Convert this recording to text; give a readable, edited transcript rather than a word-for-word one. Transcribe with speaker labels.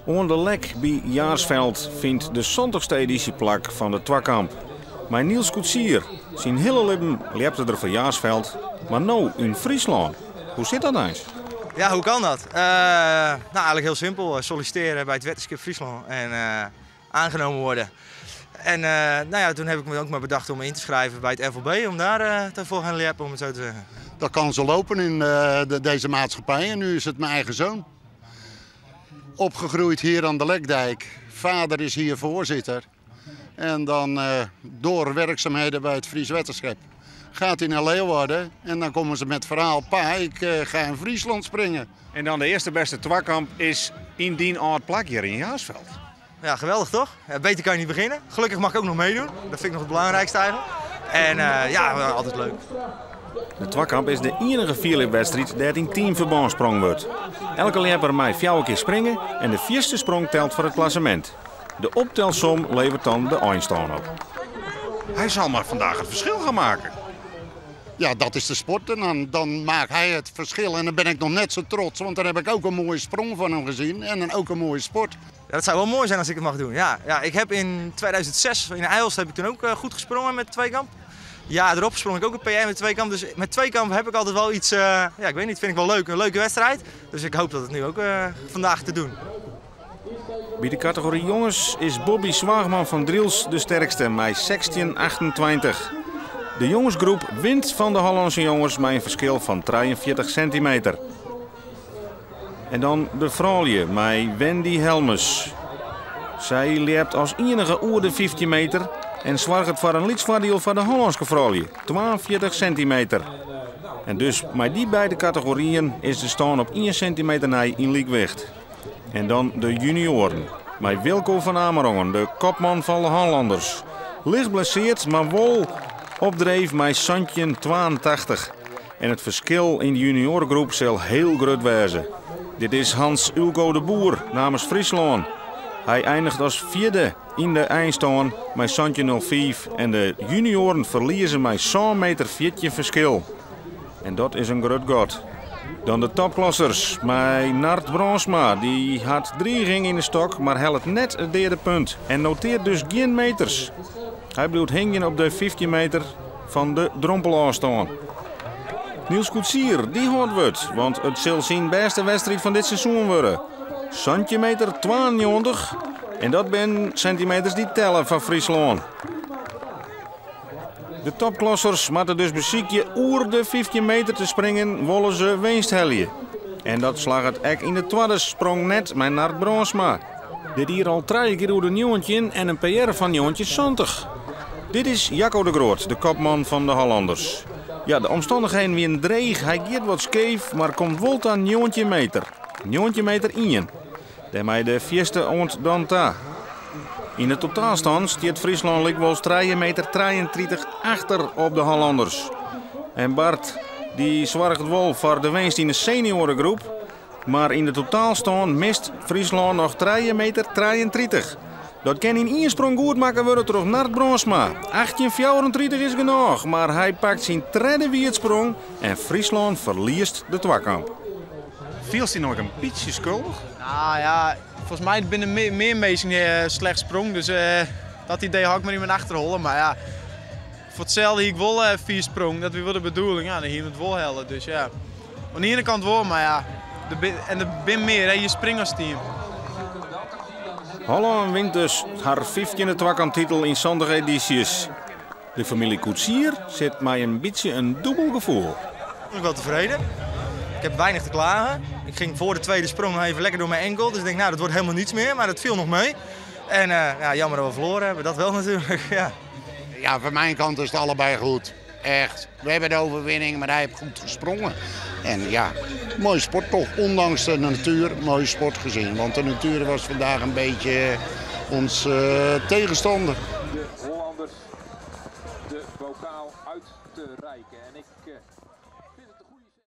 Speaker 1: Oan de Lek by Jaarsveld fynt de santichste edysje plak fan de twakamp. Mei Niels Koetsier, syn hiele libben ljepte er foar Jaarsveld, mar no yn Fryslân. Hoe sit dat eins?
Speaker 2: Ja, hoe kan dat? Uh, nou, eigenlijk heel simpel. Solliciteren bij het Wetterskip Fryslân en uh, aangenomen worden. En uh, nou ja, toen heb ik me ook maar bedacht om me in te schrijven bij het FLB, om daar uh, te voor gaan ljeppen, om het zo te zeggen.
Speaker 3: Dat kan zo lopen in uh, de, deze maatschappij en nu is het mijn eigen zoon. Opgegroeid hier aan de Lekdijk. Vader is hier voorzitter. En dan door werkzaamheden bij het Fries Wetterschip gaat hij naar Leeuwarden. En dan komen ze met het verhaal, pa, ik ga in Friesland springen.
Speaker 1: En dan de eerste beste twakamp is in dien âld plak hier in Jaarsveld.
Speaker 2: Ja, geweldig toch? Ja, beter kan je niet beginnen. Gelukkig mag ik ook nog meedoen. Dat vind ik nog het belangrijkste eigenlijk. En uh, ja, altijd leuk.
Speaker 1: De twakamp is de iennige fierljepwedstriid dêr't yn teamferbân sprongen wurdt. Elke ljepper mei fjouwer kear springe en de fierste sprong telt foar it klassemint. De optelsom leveret dan de einstân op. Hij zal maar vandaag het verschil gaan maken.
Speaker 3: Ja, dat is de sport en dan, dan maakt hij het verschil. En dan ben ik nog net zo trots, want dan heb ik ook een mooie sprong van hem gezien. En dan ook een mooie sport.
Speaker 2: Ja, dat zou wel mooi zijn als ik het mag doen. Ja, ja, ik heb in 2006 in IJlst heb ik toen ook goed gesprongen met tweekamp. Ja, erop sprong ik ook een PR met tweekamp. Dus met tweekamp heb ik altijd wel iets, ja, ik weet niet, vind ik wel leuk. Een leuke wedstrijd. Dus ik hoop dat het nu ook vandaag te doen.
Speaker 1: By de kategory jonges is Bobby Zwaagman fan Drylts de sterkste mei 16,28. De jongesgroep wint fan de Hollânske jonges mei in ferskil fan 43 sintimeter. En dan de froulju mei Wendy Helmes. Sy ljept as iennige oer de 15 meter en soarget foar in lyts foardiel foar de Hollânske froulju, 42 sintimeter. En dus mei dy beide kategoryen is de stân op 1 sintimeter nei yn lykwicht. En dan de junioaren. Mei Wilco van Amerongen, de kopman fan de Hollanners. Licht blessearre, mar wol op dreef mei 1782. En it ferskil yn de junioaregroep sil hiel grut wêze. Dit is Hans Ulco de Boer namens Fryslân. Hy einiget as fjirde yn de einstân mei 17.05 en de junioaren ferlieze mei 7 meter 14 ferskil. En dat is in grut gat. Dan de topklassers mei Nard Bronsma. Dy hat driging yn de stok, mar hellet net it deade punt en notearret dus gjin meters. Hy bliuwt hingjen op de 15 meter fan de drompelôfstân. Niels Koetsier, dy hâldt wurd, want it sil syn bêste wedstriid fan dit seizoen wurde. 17 meter 92 en dat binne sintimeters dy't telle foar Fryslân. De topklassers moatte dus besykje oer de 15 meter te springen, wolle se winst helje. En dat slagget ek yn de twadde sprong net mei Nard Bronsma. Dit jier al trije kear oer de 19 en in PR fan 1970. Dit is Jacco de Groot, de kopman fan de Hollanners. Ja, de omstannichheden wiene dreech. Hy giet wat skeef, mar komt wol ta 19 meter. 19 meter 1. Dêrmei de fierste oant dan ta. Yn de totaalstân stiet Fryslân lykwols 3 meter 33 achter op de Hollanners. En Bart dy soarget wol foar de winst yn de senioaregroep, mar yn de totaalstân mist Fryslân noch 3 meter 33. Dat kin yn ien sprong goed makke wurde troch Nard Bronsma. 1834 is genôch, mar hy pakt syn tredde wierdsprong en Fryslân ferliest de twakamp. Fielst dy noch in bytsje skuldich?
Speaker 4: Nou ja, folgens my binne der mear minsken dy't slecht sprongen. Dus dat idee hâld ik mar yn myn achterholle. Mar ja, foar itselde hie ik wol fier sprongen. Dat wie wol de bedoeling. Ja, dan hiene we it wol helle. Dus ja, oan de iene kant wol, mar ja, en der binne mear. Hè. Je springe as team.
Speaker 1: Hollân wint dus har 15e twakamptitel yn 70 edysjes. De famylje Koetsier sit mei in bytsje in dûbel gefoel.
Speaker 2: Ik ben wel tevreden. Ik heb weinig te klagen. Ik ging voor de tweede sprong nog even lekker door mijn enkel. Dus ik denk, nou, dat wordt helemaal niets meer. Maar dat viel nog mee. En ja, jammer dat we verloren hebben. Dat wel natuurlijk. Ja.
Speaker 3: Ja, van mijn kant is het allebei goed. Echt. We hebben de overwinning, maar hij heeft goed gesprongen. En ja, mooie sport toch. Ondanks de natuur, mooie sport gezien. Want de natuur was vandaag een beetje ons tegenstander.